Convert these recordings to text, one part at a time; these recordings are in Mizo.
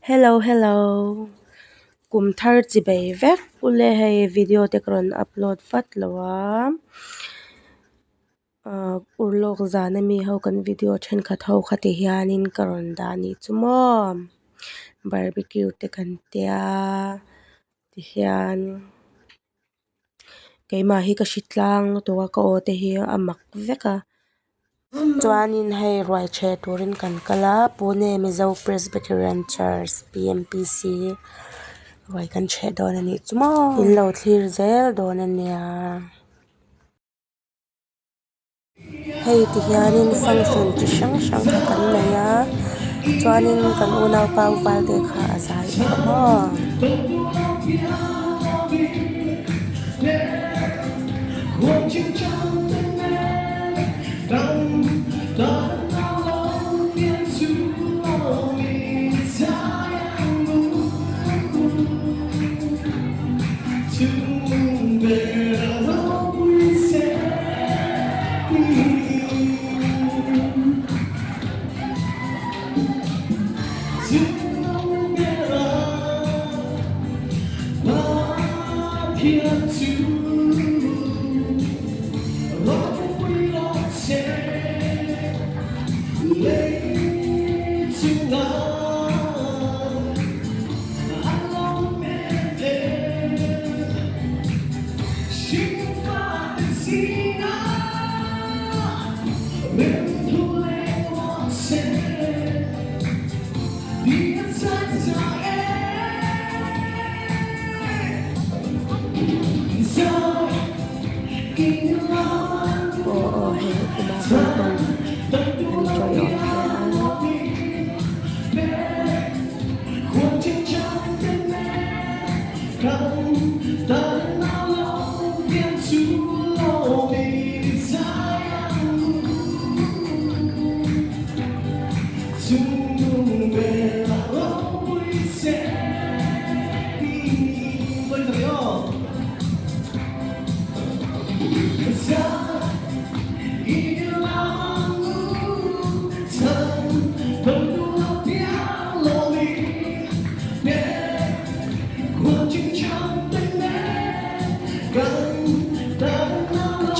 Hello hello kum thar chi bei vek ule hei video te ka rawn upload vat lo a ahh urlawk zan ami ho kan video thenkhat ho kha ti hianin ka rawn dah anih chu maw barbeque te kan tia tihian keimah hi ka hre tlang lutuk a ka aw te hi a mak vek a chuanin hei ruai chhe turin kan kal a pune mizo presbyterian church P M P C ruai kan chheh dawn a nih chu maw in lo thlir zel dawn a nia. Hei ti hianin function chi hrang hrang kha kan nei a chuanin kan unaupa upalte kha a zai bawk a maw. Aw aw hei kuma ho pawn an tawiawm hle a a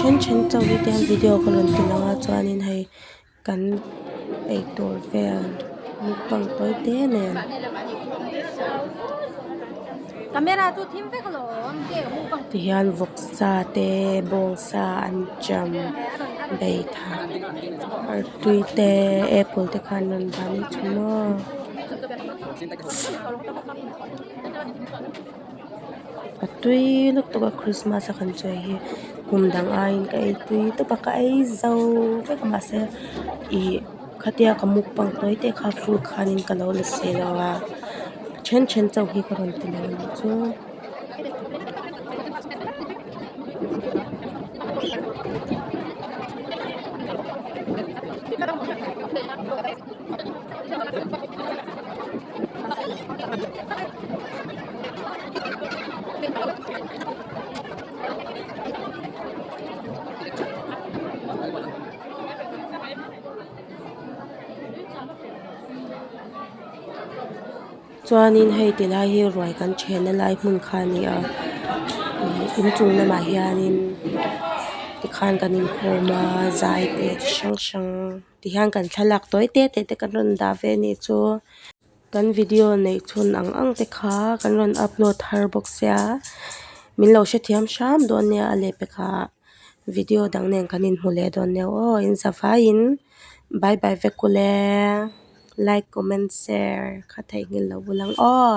then then chauh hi te hian video ka rawn ti lang a chuanin hei kan eitur vel mukbang tawi te nen. Tihian vawksa te bawngsa anṭam beithak artui te apple te kha an rawn dah anih chu maw. A tui lutuk a christmas a kan chawi hi kum dang aiin ka ei tui tawp a ka ei zo vek a mahse ih khatia ka mukbang tawi te kha full khanin ka lo la si lo a a then then chauh hi ka rawn ti lang anih chu. Chuanin hei ti lai hi ruai kan thehna lai hmun kha a ni a ih inchung lamah hianin tikhan kan inkhawm a zai te chi hrang hrang tihian kan thlalak tawi te te te kan rawn dah ve a nih chu. Kan video neih chhun ang ang te kha kan rawn upload har bawk sia min lo hrethiam hram dawn nia a lehpek ah video dang nen kan inhmu leh dawn nia aw in zavaiin bye bye vek ule like comment share kha theihnghilh loh bul ang aw.